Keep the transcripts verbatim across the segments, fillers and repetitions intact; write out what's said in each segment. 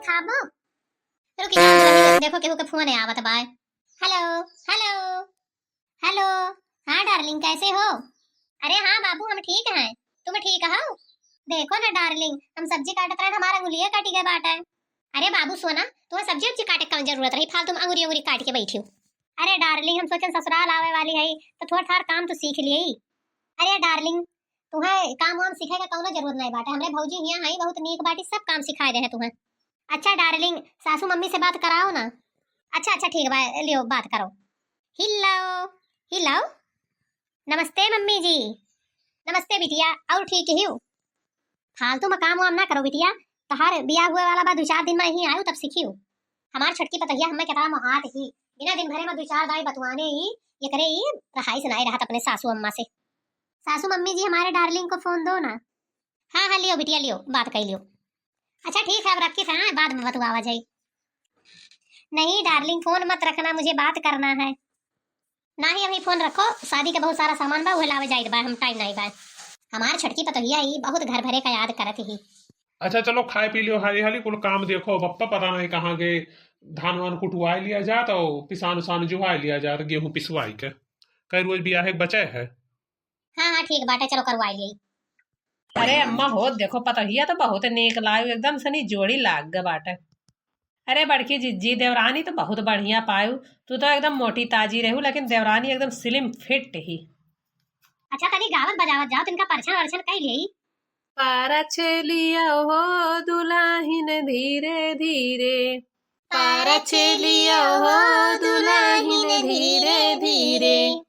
खाबो? रुकी जाओ, दुलहिन, देखो केहू के फोन आवत बा। हेलो, हेलो, हेलो। हाँ डार्लिंग, कैसे हो? अरे हाँ बाबू, हम ठीक हैं, तुम ठीक हो? देखो ना डार्लिंग, हम सब्जी काटत रहन, हमार अंगुलिया कटि गए बाटे। अरे बाबू सोना, तुम्हें सब्जी उब्जी काटे के कौन जरूरत रही, फालतू में अंगुरी अंगुरी काट के बैठी हो। अरे डार्लिंग, हम सोचन ससुराल आवे वाली है तो थोड़ा थार काम तो सीख लिए। अरे डार्लिंग, तुम्हें काम वाम सीखे का कौनो जरूरत नहीं बाटे, हमरे भौजी हियाँ है बहुत नीक बाटी, सब काम सिखाए दे है तुम्हें। अच्छा डार्लिंग, सासू मम्मी से बात कराओ ना। अच्छा अच्छा ठीक बा, लियो बात करो। हेलो, हेलो, नमस्ते मम्मी जी। नमस्ते बिटिया, और ठीक ही हो? फालतू में काम वाम ना करो बिटिया, तहार बियाह हुए वाला बा, दो चार दिन में ही आयु तब सीखियो। हमार छोटकी पतोहिया हमें केतना मोहात ही, बिना दिन भरे में दो चार दाई बतवाने ही, ये करे ही रहाई से नाई रहत अपने सासू अम्मा से। सासू मम्मी जी हमारे डार्लिंग को फोन दो ना। हाँ हाँ लियो बिटिया लियो, बात कर लियो। अच्छा ठीक है, अब रखी था, बाद में बतुआवा जाई। नहीं डार्लिंग, फोन मत रखना, मुझे बात करना है। नाही, अभी फोन रखो, शादी के बहुत सारा सामान बा, उहे लावे जाइत बा, हम टाइम नाही बा। हमार छोटकी पतोहिया ई बहुत घर भरे का याद करत ही। अच्छा चलो खाए पी लियो हाली हाली, कुल काम देखो, बप्पा पता नहीं कहाँ गए, धान वान कुटवाए लिया जात और पिसान उसान जुहाए लिया जात, गेहूं पिसवाई के, कई रोज बियाहे के बचे है। हाँ हाँ ठीक बाटे, चलो करवाई लिया। अरे अम्मा हो, देखो पतोहिया तो बहुत नीक लायू, एकदम सनी जोड़ी लाग गए बाटे। अरे बड़की जिज्जी, देवरानी तो बहुत बढ़िया पायू, तू तो एकदम मोटी ताजी रहू, लेकिन देवरानी एकदम स्लिम फिट ही। अच्छा तनी गावत बजावत जाओ, तिनका परछन वरछन कई लेई। पारछ लिया हो दुलाहिन धीरे धीरे, पारछ लिया हो दुलाहिन धीरे धीरे।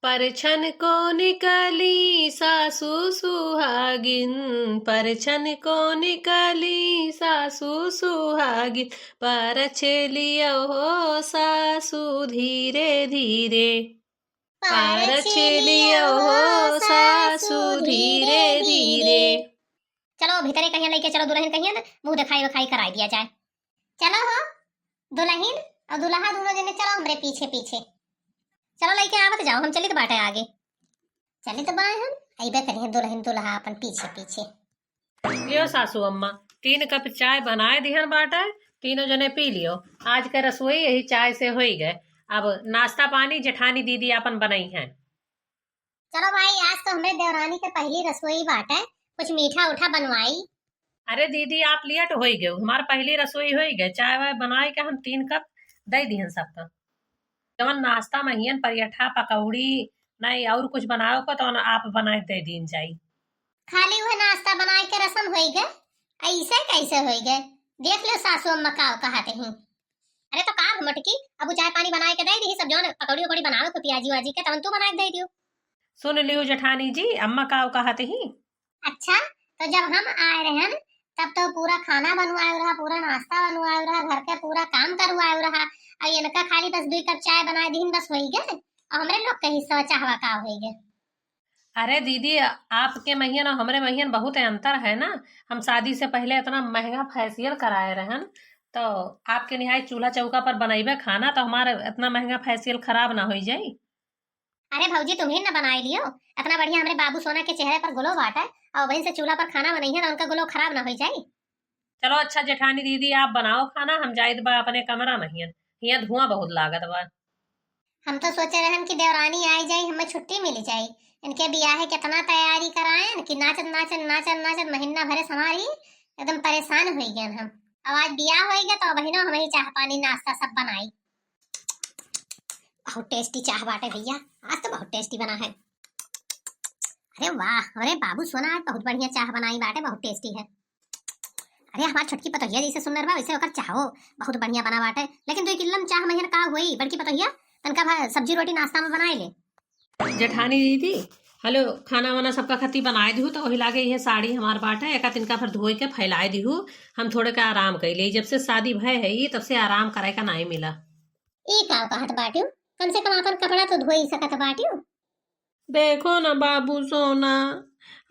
परछन को निकली सासू सुहागिन, परछन को निकली सासू सुहागिन, परछ लियो हो सासू धीरे धीरे, परछ लियो हो सासू धीरे धीरे। चलो भीतरे कहिया लेके चलो दुलहिन, कहिया ना मुंह दिखाई वखाई कराई दिया जाए। चलो हो दुलहिन और दुलहा दोनों जने चलो हमरे पीछे पीछे। चलो लेके आवत जाओ, हम चलित बाटे आगे। चलित बाए हम, अइबे करिहे दुलहिन दुलहा अपन पीछे पीछे। लियो सासू अम्मा, तीन कप चाय बनाए दिहन बाटे, तीनों जने पी लियो। आज के रसोई यही चाय से होई गए। अब नाश्ता पानी जेठानी दीदी आपन बनई हैं। चलो भाई, आज तो हमरे देवरानी के पहली रसोई बाटे, कुछ मीठा उठा बनवाई। अरे दीदी, आप लेट होई गए, हमार पहली रसोई होई गए। चाय वाय बनाए के हम तीन कप दे दिहन सबका। जवन नाश्ता महियन, पराठा, पकौड़ी, नहीं और कुछ बनाओ को तो आप बनाए दे दीन जाई। खाली वह नाश्ता बनाए के रसम होई गए, ऐसे कैसे होई गए? देख लो सासू अम्मा का कहत ही। अरे तो का हो मोटकी, अब उ चाय पानी बनाए के दे दी, सब जौन पकौड़ी उकौड़ी बनावे को पियाजी वाजी के, तवन तू बनाए के दे दियो। सुन लियो जेठानी जी, अम्मा का कहत ही। अच्छा, तो जब हम आए रहन, तब तो पूरा खाना बनवाए रहा, पूरा नाश्ता बनवाए रहा, घर के पूरा काम करवाए रहा, और इनका खाली बस दो कप चाय बनाए दीन, बस होई गए, और हमरे लोग के हिस्सा चाहवा का होई गए। अरे दीदी, आपके महियन और हमरे महियन बहुत अंतर है ना। हम शादी से पहले इतना महंगा फेशियल कराए रहन, तो आपके निहाय चूल्हा चौका पर बनइबे खाना, तो हमार इतना महंगा फेशियल खराब ना होई जाई। अरे भौजी, तुम ही ना बनाए लियो, इतना बढ़िया हमरे बाबू सोना के चेहरे पर ग्लो बाटे, और वहीं से चूल्हा पर खाना बनइहे तो उनका ग्लो खराब ना होई जाई। चलो अच्छा जेठानी दीदी, आप बनाओ खाना, हम जाइत बा अपने कमरा महियन, हियाँ धुआं बहुत लागत बा। हम तो सोचे रहन कि देवरानी आई जाई, हमें छुट्टी मिल जाई। इनके बियाहे कितना तैयारी करायन कि नाचत नाचत नाचत नाचत महीना भरे से हमारी एकदम परेशान हो गए हम। अब आज बियाह हो गया तो बहिनो हम ही चाह पानी नाश्ता सब बनाई। बहुत टेस्टी चाह बाटे भैया, आज तो बहुत टेस्टी बना है। अरे वाह, अरे बाबू सोना, आज बहुत बढ़िया चाह बनाई बाटे, बहुत टेस्टी है। अरे हमार छोटकी पतोहिया जैसे सुंदर बा वैसे ओकर चाहो बहुत बढ़िया बना बाटे। लेकिन दो किल्लम चाह महियन का होई बड़की पतोहिया, तनका भा सब्जी रोटी नाश्ता में बनाए ले। जेठानी दीदी, हेलो, खाना वाना सबका खती बनाए दिहू, तो वही लागे यह साड़ी हमार बाटे, एका तिनका भर धोए के फैलाए दिहू, हम थोड़े का आराम कर ले। जब से शादी भय है ये, तब से आराम करे का नाई मिला। ई का कहत बाटियो, कम से कम अपन कपड़ा तो धोई सकत बाटियो। देखो ना बाबू सोना,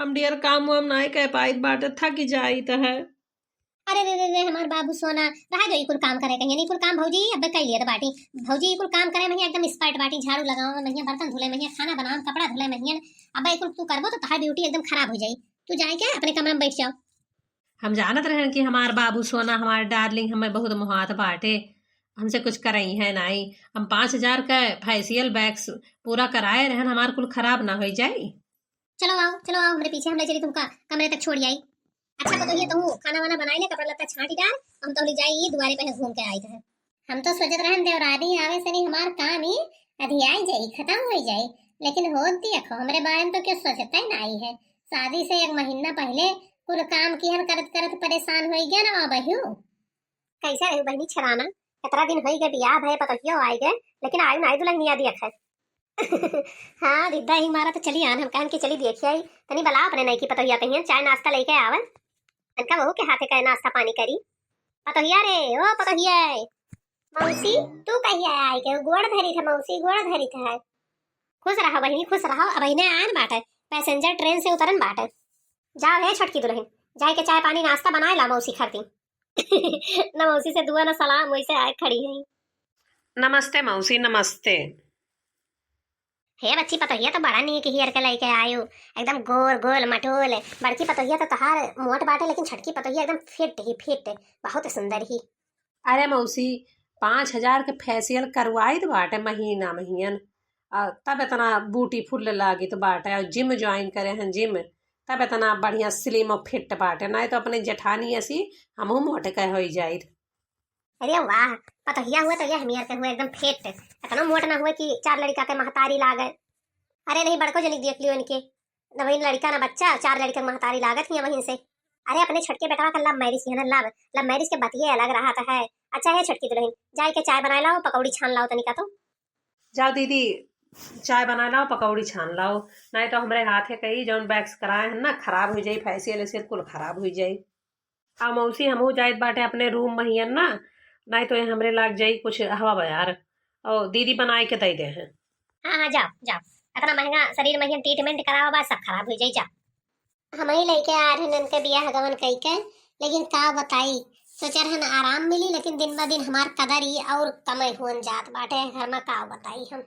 हम ढेर काम वाम नाई कर पाइत बाटे, थक जाइत है। अरे रे रे रे, हमार बाबू सोना, रहा दो, ई कुल काम करे कहिए, ई कुल काम भौजी अबे कर लिया बाटी। भौजी ई कुल काम करे में ही एकदम एक्सपर्ट बाटी, झाड़ू लगावे में ही, बर्तन धुले में ही, खाना बनावे में, कपड़ा धुले में ही। अबे ई कुल तू करबो तो तहार ड्यूटी एकदम खराब हो जाई। तू जाए के अपने कमरा में बैठ जाओ। हम जानत रहन कि हमार बाबू सोना, हमार darling हमें बहुत मोहात बाटे, हमसे कुछ करइहैं नाई। हम पाँच हजार का facial wax पूरा कराए रहन, हमार कुल खराब ना होइ जाई। चलो आओ, चलो आओ हमरे पीछे, हम ले चली तुमका कमरे तक छोड़ आई। अच्छा पतोहिया, तू खाना वाना बनाई ले, कपड़ा लत्ता छांटी डाल, हम तो ले जाई दुआरे पे घूम के आई थे। हम तो सोचत रहन देवरानी आवे से नहीं हमार काम ही अधियाई जाई, खतम होइ जाई, लेकिन होत देखो हमरे बारे में तो क्यों सोचता ही नाई है। शादी से एक महीना पहिले कुल काम किहन करत करत परेशान होइ गया ना, अब अहियो। कैसे रही बहिनी छराना, कितना दिन होइ गए बियाह भए पतोहियो आइ गए, लेकिन आयु नाई दुल्हनिया दिया है। हाँ दीदा, ही मारा तो चली आन, हम कहन कि चली देखी आई, तनी बला अपने नई की पतोहिया कहियन चाय नाश्ता लेके आवन, इनका बहू के हाथे का नाश्ता पानी करी। पतोहिया रे, ओ पतोहिया, मौसी, तू कहिया आई के गोड़ धरी था मौसी, गोड़ धरी था। खुश रहो बहिनी, खुश रहो। अब इन्हें आन बाटे, passenger train से उतरन बाटे। जाओ हे छोटकी दुल्हन, जाए के चाय पानी नाश्ता बनाए ला मौसी खातिर। न मौसी से दुआ न सलाम, वैसे आए खड़ी है। नमस्ते मौसी, नमस्ते। हे बच्ची, पतोहिया तो बड़ा नीक हियर के लइके आयो, एकदम गोल गोल मटोल। बड़की पतोहिया तो तोहार मोट बाटे, लेकिन छोटकी पतोहिया एकदम fit ही fit, बहुत सुंदर ही। अरे मौसी, पाँच हजार के facial करवाइत बाटे महीना महीन, आ तब इतना beautiful लागित बाटे, और gym join करे हैं gym, तब इतना बढ़िया slim और fit बाटे। नहीं तो अपने जेठानी ऐसी हमहू मोट के होइ जाइत। अरे वाह, पतोहिया हुए तो ये हमियर के हुए एकदम fit, इतना मोट ना हुए कि चार लड़का के महतारी लागे। अरे नहीं, बड़को जनी देख लियो इनके, न वही लड़का ना बच्चा, चार लड़के महतारी लागत ही वहीं से। अरे अपने छोटके बेटवा का love marriage है ना, love, love marriage के बतिये अलग रहत है। अच्छा हे छोटकी दुल्हन, जाए के चाय बनाए लाओ, पकौड़ी छान लाओ तनिका तो। जाओ दीदी, चाय बनाए लाओ, पकौड़ी छान लाओ, नहीं तो हमरे हाथे कई जौन wax कराए हैं ना खराब होइ जाई, facial वेशियल कुल खराब होइ जाई। आ मौसी, हमहू जाइत बाटे अपने room महियन ना, नहीं तो ये हमरे लाग जाई कुछ हवा बयार। और दीदी बनाए के दे दे हैं। हाँ, हाँ, जाओ, जाओ। इतना महंगा शरीर महियन treatment करावा बा, सब खराब होइ जाई, जाओ। हम ही लइके आ रहे इनके बियाह गवन कई के, लेकिन का बताई, सोचे रहन आराम मिली, लेकिन दिन ब दिन हमार कदर ही और कमई हुअन जात बाटे घर में, का बताई हम।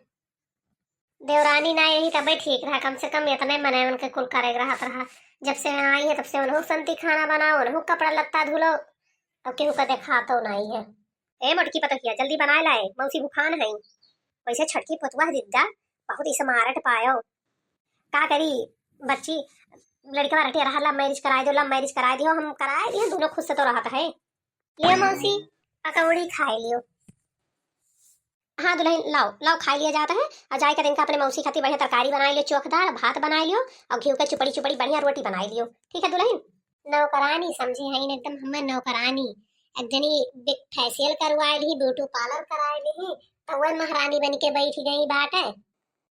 देवरानी ना यही तबे ठीक रहा, कम से कम इतने मने उनके कुल करे रहत रहा। जब से आई है तब से उन्हों संती खाना बनाओ, उन्हों कपड़ा लत्ता धुलो, अब केहू का देखा तो नहीं है। ए मोटकी पतोहिया, जल्दी बनाए लाए, मौसी भूखान है। वैसे छोटकी पुतवा दीदा बहुत smart पायो। का करी बच्ची, लड़का रटे रहा, love marriage कराए दो, love marriage कराए दियो, हम कराए दिए, दोनों खुश से तो रहत है। लियो मौसी, पकौड़ी खाए लियो। हाँ दुल्हन, लाओ, लाओ, खाए लिया जाता है। और जाए के दिन का अपने मौसी खातिर बढ़िया तरकारी बनाए लियो, चोखदार भात बनाए लियो, और घी के चुपड़ी चुपड़ी बढ़िया रोटी बनाए लियो, ठीक है दुल्हन? नौकरानी समझे हैं एकदम, हमें नौकरानी। एक जनी बे-, facial करवाए ली, beauty parlour कराए ली, तो वह महारानी बन के बैठ गई बाटे।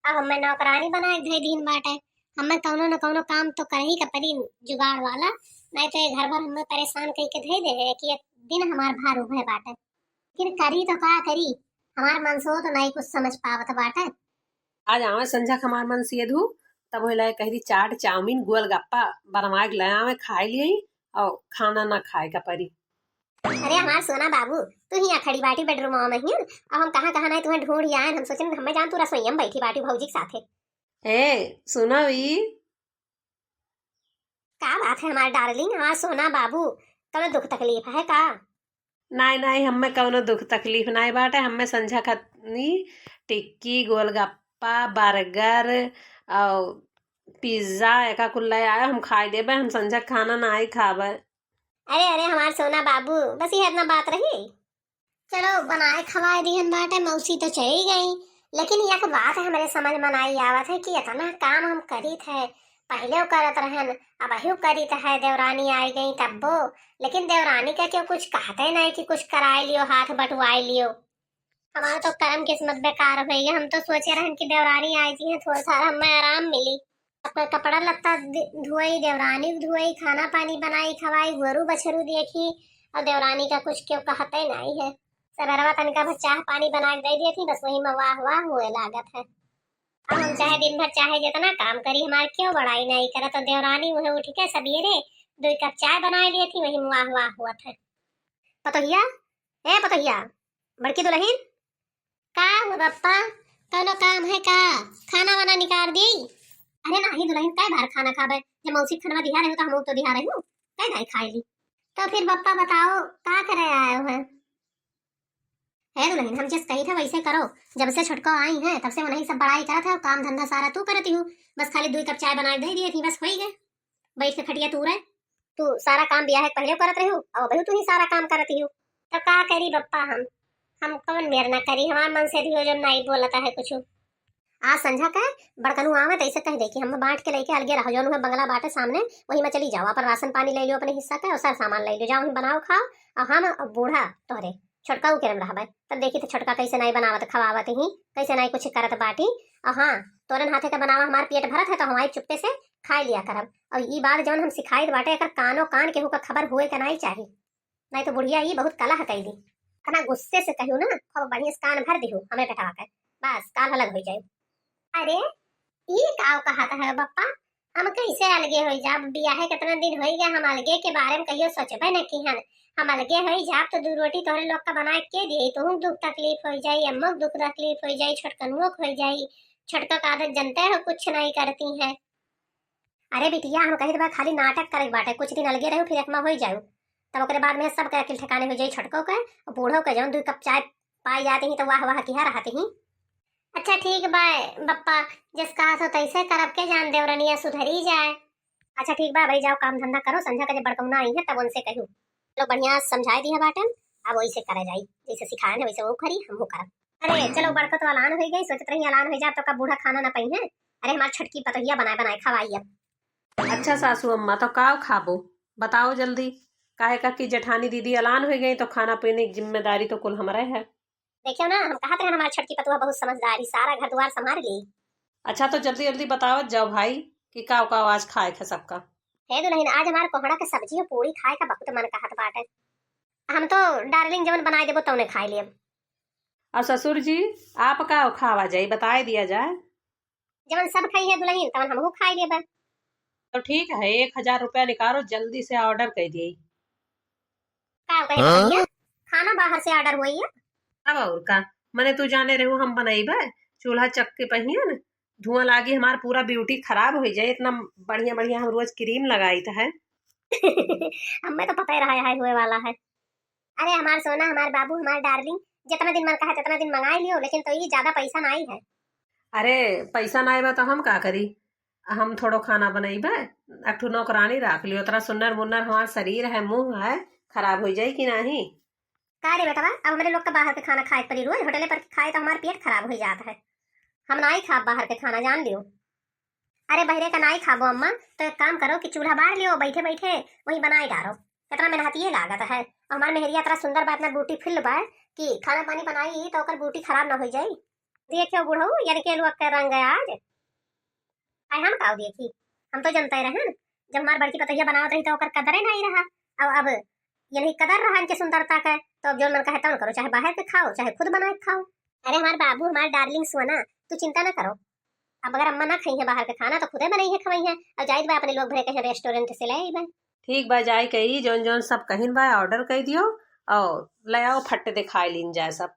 अब हमें नौकरानी बनाए के धई दिन बाटे, हमें कौनो न कौनो काम तो करही का पड़ी जुगाड़ वाला, नहीं तो ये घर भर हमें परेशान कई के धई दे है कि एक दिन हमार भार उभे बाटे। लेकिन करी तो का करी, हमार मनसो तो नहीं कुछ समझ पावत बाटे। आज आवे संझा के हमार मन से धू, तब वही लाए कह दी चाट, चाउमीन, गोलगप्पा बनवा के ले आवे, खाए लिए और खाना ना खाए का परी। अरे हमार सोना बाबू, तू हियाँ खड़ी बाटी bedroom में हियन, अब हम कहाँ कहाँ नहीं तुम्हें ढूंढ आयन, हम सोचन हमें जान तू रसोईया में बैठी बाटी भौजी के साथे। ए सुनो ई, का बात है हमार darling, हमार सोना बाबू, कौनो दुख तकलीफ है का? नाई नाई, हमें कौनो दुख तकलीफ नाई बाटे, हमें संझा खतनी टिक्की, गोलगप्पा, burger और pizza एका कुल ले आयो, हम खाई लेबे, हम संझा खाना नाई खाबे। अरे अरे हमार सोना बाबू, बस ये इतना बात रही। चलो बनाए खवाए दिहन बाटे, मौसी तो चली गई, लेकिन एक बात हमरे समझ में नाई आवत है कि इतना काम हम करीत है, पहले वो करत रहन, अब अहियो करीत है, देवरानी आई गई तब्बो, लेकिन देवरानी का क्यों कुछ कहते नहीं कि कुछ कराए लियो, हाथ बटवाए लियो। हमारा तो करम किस्मत बेकार हो गई, हम तो सोचे रहन कि देवरानी आई जी है, थोड़ा सा हमें आराम मिली। अपना कपड़ा लत्ता दि-, धोई, देवरानी धोई, खाना पानी बनाई, खवाई, गोरू बछरू देखी, और देवरानी का कुछ क्यों कहते नहीं है। सबेरवा तनिका भर चाह पानी बना के दे दिए थी, बस वही में वाह वाह हुए लागत है। अब हम चाहे दिन भर चाहे जितना काम करी, हमार क्यों बड़ाई नहीं करत, तो देवरानी वह उठ के सबेरे दो कप चाय बना लिए थी, वही में वाह वाह हुआ था। पतोहिया, ए पतोहिया, बड़की दुल्हन, का हुआ बप्पा? कौनो काम है का? खाना वाना निकाल दी? अरे नाही दुल्हन, कै बार खाना खाबे? जब मौसी खाना दिहा रही हो तो हम तो दिहा रही हूँ, कै नाही खाए ली? तो फिर बप्पा बताओ, का करे आयो है? हे दुलहिन, हम जस कही थे वैसे करो। जब से छोटको आई है, तब से उन्हीं सब बड़ाई करत है, काम धंधा सारा तू करती हूँ, बस खाली दुई कप चाय बना के दे दिए थी, बस होई गए। बैठ के खटिया तू रहे, तू सारा काम बियाह के पहले करत रही हो, अब अबहू तू ही सारा काम करती हो। तो का करी बप्पा, हम हम कौन मेर ना करी, हमार मन से दियो जब नाई बोलता है कुछ। आज संझा के बड़कनू आवे तो ऐसे कह दे कि हम बांट के लेके अलगे रहो, जौन हुए बंगला बाटे सामने, वही में चली जाओ, अपन राशन पानी ले लियो अपने हिस्सा के और सर सामान ले लियो, जाओ वहीं बनाओ खाओ, और हम और बूढ़ा तोहरे छोटका उ केरम रहबे। तब देखी तो छोटका कैसे नाई बनावत खवावत ही, कैसे नाई कुछ करत बाटी। और हाँ, तोरन हाथे के बनावा हमार पेट भरत है तो हमारी चुप्पे से खाए लिया करब। और ई बात जौन हम सिखाइत बाटे, एकर कानो कान केहू का खबर हुए के नाई चाही, नाई तो बुढ़िया ई बहुत कलह कई दी। इतना गुस्से से कहू ना, खूब बढ़िया से कान भर दिहू हमरे बेटवा के, बस काल अलग हो जाए। अरे, ई का कहत है बप्पा? हम कैसे अलगे हो जाब? बियाहे कितना दिन हो गया, हम अलगे के बारे में कहियो सोचबे न किहन। हम अलगे हो जाब तो दू रोटी तोहरे लोग का बना के दिए, तुहू दुख तकलीफ हो जाई, अम्मो के दुख तकलीफ हो जाई, छोटकनुओ के हो जाई। छोटका का आदत जनते हो, कुछ नहीं करती है। अरे बिटिया, हम कहित बा खाली नाटक करे के बाटे, कुछ दिन अलगे रहू, फिर एकमा हो जाऊ, तब ओकरे बाद में सबके अकिल ठिकाने हो जाई, छोटको के और बूढ़ो के। जौन दू कप चाय पाई जाती ही तो वाह वाह किहा रहती ही। अच्छा ठीक बा बप्पा, जस कहत हो तैसे करब, के जान देवरनिया सुधरी जाए। अच्छा ठीक बा भाई, जाओ काम धंधा करो, संझा के जब बड़कौना आई है तब उनसे कहू। चलो बढ़िया समझाए दिया बाटन, अब वैसे करा जाई, जैसे सिखाए हैं वैसे वो करी, हम वो करब। अरे चलो, बड़का तो अलान हो गई, सोचत रही अलान हो जाए तो का बूढ़ा खाना ना पाई है। अरे हमार छोटकी पतोहिया बनाए बनाए खवाई अब। अच्छा सासू अम्मा, तो का खाबो, बताओ जल्दी, काहे का कि जेठानी दीदी अलान हो गई तो खाना पीने की जिम्मेदारी तो कुल हमरे है। देखियो ना, हम कहत रहन हमार छोटकी पतोह बहुत समझदारी, सारा घर द्वार संभाल ली। अच्छा तो जल्दी जल्दी बतावत जाओ भाई कि का का आज खाए के सबका। हे दुलहिन, आज हमार कोहड़ा के सब्जी और पूरी खाए का बहुत मन कहत बाटे। हम तो डार्लिंग जवन बनाए देबो तौने खाए लेब। और ससुर जी, आप का खावा जाई, बताए दिया जाए। जवन सब खाई है दुलहिन, तवन हमहू खाए लेबे। तो ठीक है, एक हजार रुपया निकालो, जल्दी से order कर दिए। का कहे हाँ? भैया, खाना बाहर से order हुई है? अब और का, मने तू जाने रहू हम बनैबे, चूल्हा चक्की पहियन, धुआं लागी हमार पूरा beauty खराब हो जाए, इतना बढ़िया बढ़िया हम रोज cream लगाइत है। हमें तो पता ही रहा है हुए वाला है। अरे हमार सोना, हमार बाबू, हमार डार्लिंग, जितना दिन मन कहा तितना दिन मंगाई लियो, लेकिन तो ये ज्यादा पैसा नाई है। अरे पैसा नाई बा तो हम का करी, हम थोड़ो खाना बनैबे, एक ठो नौकरानी राख लियो, उतना सुन्नर मुन्नर हमार शरीर है, मुंह है, खराब हो जाई कि नाही? का रे बेटवा, अब हमरे लोग का बाहर के खाना खाए के पड़ी रोज, होटले पर के खाए तो हमार पेट खराब हो जात है। हम नाई खाब बाहर के खाना, जान लियो। अरे बहरे का नाई खाबो अम्मा, तो एक काम करो कि चूल्हा बार लियो, बैठे बैठे वही बनाए डारो। कितना मेहनतिये लागत है। और हमार मेहरिया इतना सुंदर बा, इतना beautiful बा कि खाना पानी बनाई तो ओकर beauty खराब ना हो जाई। देखियो बुढ़ऊ, यदि के लोग के रंग है आज। आए हम काऊ देखी, हम तो जनते रहन, जब हमार बड़की पतोहिया बनावत रही तो ओकर कदरे नहीं रहा। अब अब ये नहीं कदर रहा इनके सुंदरता का, तो अब जो मन कहे तौन करो, चाहे बाहर के खाओ, चाहे खुद बना के खाओ। अरे हमार बाबू, हमार डार्लिंग सोना, तू चिंता ना करो। अब अगर अम्मा ना खाई है बाहर के खाना तो खुदे बनाई है, खवाई है, और जाइत बा अपने लोग भरे कहीं रेस्टोरेंट से ले आई बा। ठीक बा, जाए के ई जौन जौन सब कहिन बा order कर दियो और ले आओ, फट दे खाए लीन जाए सब,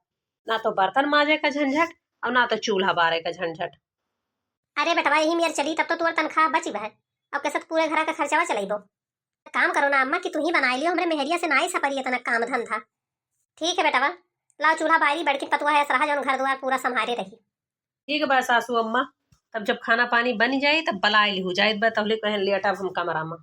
ना तो बर्तन माजे का झंझट और ना तो चूल्हा बारे का झंझट। अरे बेटवा, यही मेर चली तब तो तोर तनख्वाह बची बा, और कैसे पूरे घर का खर्चवा चलेबो। काम करो ना अम्मा कि तू ही बनाए लियो, हमरे मेहरिया से नाई सपरी इतना काम धंधा। ठीक है बेटवा, लाओ चूल्हा बारी, बड़की पतुआ है असरहा जौन घर द्वार पूरा संभारे रही। ठीक बा सासू अम्मा, तब जब खाना पानी बन जाई तब बलाए लिहू, जाइत बा तहले कहें लेट अब हम कमरा में।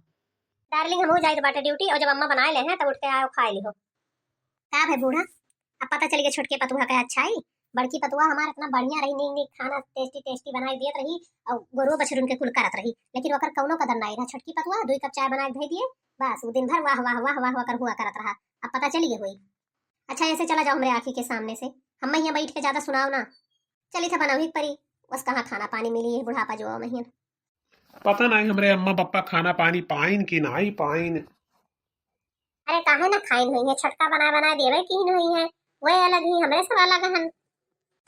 डार्लिंग हमहू जाइत बाटे ड्यूटी, और जब अम्मा बनाए ले हैं तब उठ के आओ खाए लिहो। का भाई बूढ़ा, अब पता चल गया छोटके पतुआ का अच्छाई। बड़की पतुआ हमार इतना बढ़िया रही, नीक नीक खाना टेस्टी टेस्टी बनाई दियत रही, और गोरुओ बछरुन के कुल करत रही, लेकिन ओकर कौनो कदर नाई रहा। छोटकी पतुआ दुई कप चाय बना के दे दिए, बस वो दिन भर वाह वाह वाह वाह वाह कर हुआ करत रहा। अब पता चल गया हुई। अच्छा ऐसे चला जाओ हमरे आँखी के सामने से, हम यहाँ बैठ के ज्यादा सुनाओ ना। चली था बनाओ ही परी, बस कहाँ खाना पानी मिली है बुढ़ापा जो महियन। पता नहीं हमरे अम्मा पप्पा खाना पानी पाइन कि नाई पाइन। अरे काहे ना खाइन हुई है, छोटका बना बना देवे की हुई है, वे अलग ही हमरे सब अलग हन।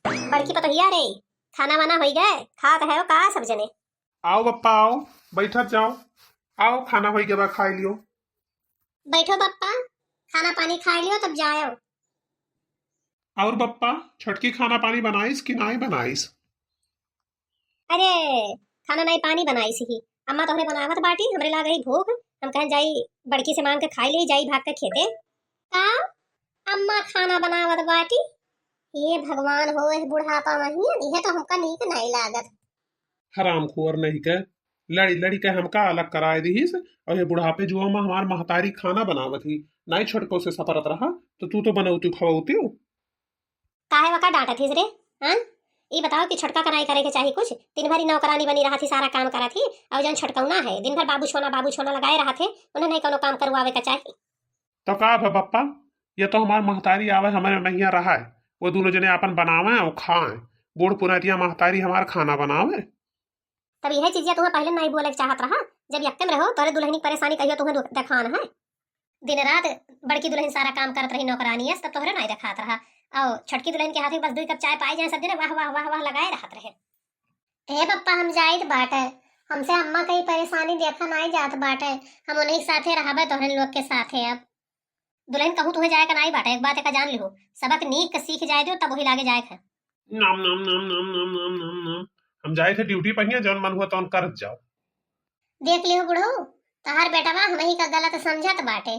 बड़की पतोहिया रे, खाना वाना होई गए, खात है का सब जने? आओ पप्पा आओ, बैठत जाओ, आओ खाना होई गए बा, खाई लियो। बैठो पप्पा, खाना पानी खाई लियो तब जाओ। और पप्पा, छोटकी खाना पानी बनाइस कि नाई बनाइस? अरे, खाना नाई पानी बनाइस ही। अम्मा तोहरे बनावत बाटी, हमरे लाग गई भूख, हम कहन जाई बड़की से मांग के खाई ले, जाई भाग के खेते। का अम्मा खाना बनावत बाटी? हे भगवान हो, एह बुढ़ापा महियन, इहे तो हमका नीक नाई लागत। हरामखोर नहीं के, लड़ी लड़ी के हमका अलग कराए दिहिस, और ये बुढ़ापे जुआ में हमार महतारी खाना बनावत ही, नाई छोटको से सपरत रहा, तो तू तो बनौती खवौती। काहे वका डांटत हिस रे? हाँ, ई बताओ कि छोटका का नाई करे के चाही कुछ? दिन भर ई नौकरानी बनी रहत ही, सारा काम करत ही, और जौन छोटकौना है, दिन भर बाबू छोना, बाबू छोना लगाए रहत है, उन्हें नहीं कोनो काम करवावे का चाही। तो का भे पप्पा, ये तो हमार महतारी आवे, हमारे महिया रहा है, वो दोनों जने आपन बनावे और खाए। बूढ़ पुरनिया महतारी हमार खाना बनावे। तब यह चीजिया तुम्हें पहले नहीं बोले के चाहत रहा, जब यक्के में रहो, तोरे दुल्हनी की परेशानी कहियो तुम्हें दु-, देखान है। दिन रात बड़की दुल्हन सारा काम करत रही नौकरानी अस, तब तोहरे नहीं देखात रहा। और छोटकी दुल्हन के हाथे बस दुई कप चाय पाई जाए सब दिन, वाह, वाह, वाह, वाह लगाए रहत रहे। ए पप्पा, हम जाइत बाटे, हमसे अम्मा कई परेशानी देखा नहीं जात बाटे, हम उन्हीं के साथे रहबे, तोहरे लोग के साथे। अब दुल्हन कहूँ तुम्हें जाए का नहीं बाटे, एक बात एका जान लिहो, सबक नीक के सीख जाए दो, तब वही लागे जाए है। नाम, नाम, नाम, नाम, नाम, नाम, नाम, नाम। हम जाए थे ड्यूटी पहिया, जौन मन हुआ तौन करत जाओ। देख लिहो बुढ़ऊ, तोहार बेटवा हमही का गलत समझत बाटे।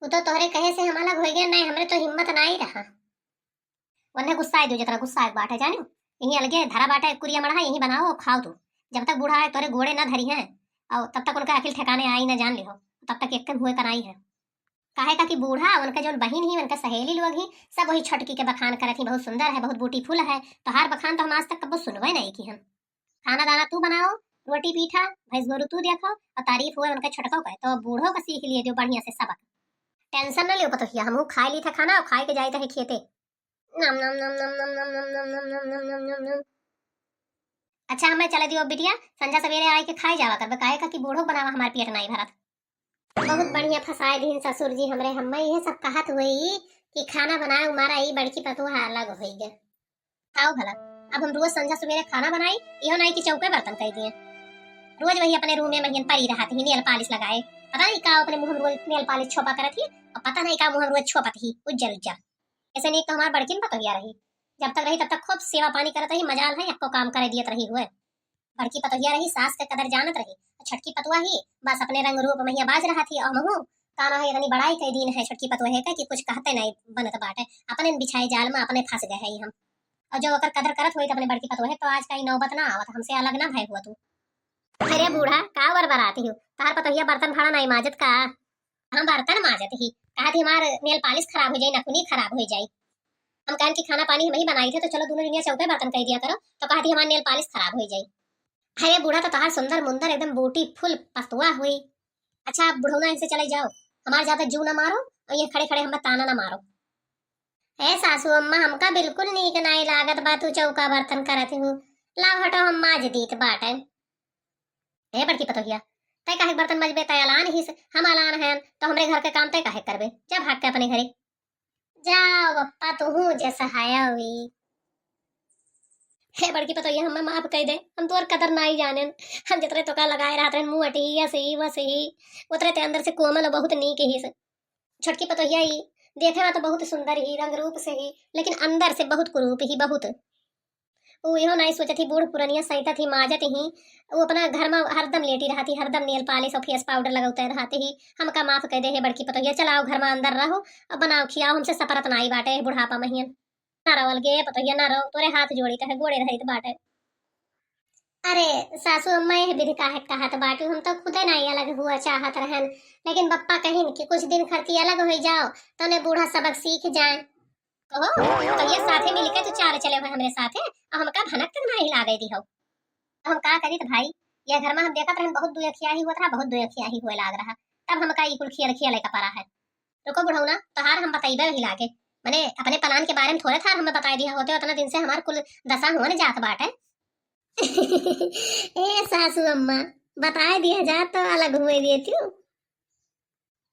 उ तो तोहरे कहे से हम अलग होइ गए, नहीं हमरे तो हिम्मत नाई रहा। वन्ने गुस्सा दो, जितना गुस्सा एक बाटे, जानियो, यहीं अलगे धरा बाटे, एक कुरिया मड़ा है, यहीं बनाओ और खाओ तू। जब तक बूढ़ा है तोरे गोड़े ना धरी हैं, और तब तक उनका अकिल ठिकाने आई ना, जान लिहो, तब तक एक हुए कराई है। काहे का कि बूढ़ा, उनका जौन बहिन ही, उनका सहेली लोग ही, सब वही छोटकी के बखान करत ही, बहुत सुंदर है, बहुत ब्यूटीफुल है। तोहार बखान तो हम आज तक कबो सुनबे नहीं की हम। खाना दाना तू बनाओ, रोटी पीठा, भैंस गोरू तू देखो, और तारीफ हुए उनका छोटको का, तो बूढ़ो का सीख लिए जो बढ़िया से सबक। टेंशन न लियो पतोहिया, हमहू खाए ली था खाना और खाए के जाए थे खेते। नम, नम, नम, नम। अच्छा, हमें चले दियो बिटिया, संझा सवेरे आए के खाए जावा करबे, काहे का कि बूढ़ो बनावा हमार पेट नहीं भरत। बहुत बढ़िया फंसाए दीन ससुर जी हमरे, हमें यह सब कहत हुई कि खाना बनाए मारा ई बड़की पतोह अलग होई गए। आओ भला, अब हम रोज संझा सवेरे खाना बनाई, इहो नहीं कि चौके बर्तन कर दिए। रोज वही अपने रूमे में हियन परी रहत ही, नेल पालिश लगाए। पता नहीं का अपने मुंह में रोज नेल पालिश छोपा करत ही, और पता नहीं का मुंह में रोज छोपत ही, उज्जर उज्जर। ऐसे नहीं तो हमार बड़किन पतोहिया रही, जब तक रही तब तक खूब सेवा पानी करत रही, मजाल है, एक्को काम करे दियत रही हुए। बड़की पतोहिया रही, सास के कदर जानत रही। छोटकी पतोहिया ही बस अपने रंग रूप महिया बाज रहा थी, और हमहू काना है इतनी बड़ाई कई दीन है छोटकी पतोहिया के कि कुछ कहते नहीं बनत बाटे। अपने बिछाए जाल में अपने फंस गए हैं हम। और जो ओकर कदर करत होई तो अपने बड़की पतोहिया तो आज का ई नौबत ना आवत, हमसे अलग ना भय हुआ तू। अरे बूढ़ा, का बरबराती हो? तार पतोहिया बर्तन भाड़ा नहीं माजत का? हम बर्तन माजत ही, कहत ही हमार नेल पालिश खराब हो जाई, नखुनी खराब हो जाई। हम कहन कि खाना पानी हम ही बनाई थे, तो चलो दोनों जनिया चौके बर्तन कर दिया करो, तो कहत ही हमार नेल पालिश खराब हो जाई। अरे बूढ़ा, तो तोहार सुंदर मुंदर एकदम ब्यूटीफुल पतोह हुई। अच्छा, अब बुढ़ौना इनसे चले जाओ, हमार ज्यादा जू ना मारो और ये खड़े खड़े हमें ताना ना मारो। ए सासू अम्मा, हमका बिल्कुल नीक नाई लागत बा तू चौका बर्तन करत हो। लाओ हटो, हम माज दीत बाटे। ए बड़की पतोहिया, तै काहे बर्तन मजबे? तै अलान ही से, हम अलान हैं, तो हमरे घर के काम तै काहे करबे? जा भाग के अपने घरे। जाओ बप्पा, तुहू जस हया हुई। हे बड़की पतोहिया, हमें माफ कर दे, हम तोर कदर नाई जानेन। हम जितने तोका लगाए रहत रहन, मुँह अटी, यस ही, वस ही, उतरे ते अंदर से कोमल और बहुत नीक ही से। छोटकी पतोहिया ही देखे में तो बहुत सुंदर ही, रंग रूप से ही, लेकिन अंदर से बहुत कुरूप ही, बहुत। ऊ इहो नाई सोचत ही, बूढ़ पुरनिया सैतत ही, माजत ही, ऊ अपना घर में हरदम लेटी रहत ही, हरदम नेल पालिश और फेस पाउडर लगौते रहत ही। हमका माफ कर दे हे बड़की पतोहिया, चलाओ घर में अंदर रहो, अब बनाओ खियाओ, हमसे सपरत नाई बाटे बुढ़ापा महियन। ना रहो अलगे पतोहिया, ना रहो, तोरे हाथ जोड़ी कहे गोड़े रहित बाटे। अरे सासू अम्मा, यह विधि काहे कहत बाटू, हम तो खुदे नाई अलग हुआ चाहत रहन, लेकिन बप्पा कहिन कि कुछ दिन खरती अलग हो जाओ, तो ने बूढ़ा सबक सीख जाए। कहो, तो ये साथे मिलके तू चाल चले हुए हमरे साथे, और हमका भनक तक नाही लागे दी हो। तो हम का करी तो भाई, ये घर में हम देखत रहन बहुत दुयखियाही होत रहा, बहुत दुयखियाही हुए लाग रहा, तब हमका ई कुल खियल खियले का परा है। रुको बुढ़ौना, तोहार हम बतैबे वही लागे, मने अपने प्लान के बारे में थोड़े थार हमें बताई दिया होते, उतना दिन से हमार कुल दशा होने जात बाटे। ए सासू अम्मा, बताए दिया जात तो अलग हुए देती हूँ।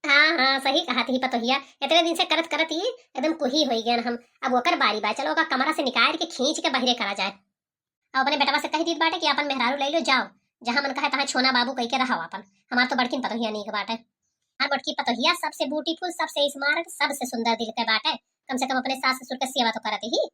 हाँ, हाँ, सही कहत ही पतोहिया, इतने दिन से करत करत ही एकदम कुही होई गयन हम। अब ओकर बारी बा, चलो ओका कमरा से निकाल के खींच के बहरे करा जाए। अब अपने बेटवा से कह दीत बाटे कि अपन मेहरारू ले लो, जाओ, जहाँ मन कहे तहाँ छोना बाबू कह के रहो अपन। हमार तो बड़किन पतोहिया नीक बाटे। हमार बड़की पतोहिया सबसे ब्यूटीफुल, सबसे स्मार्ट, सबसे सुंदर दिल के बाटे। कम से कम अपने सास ससुर के सेवा तो करत ही।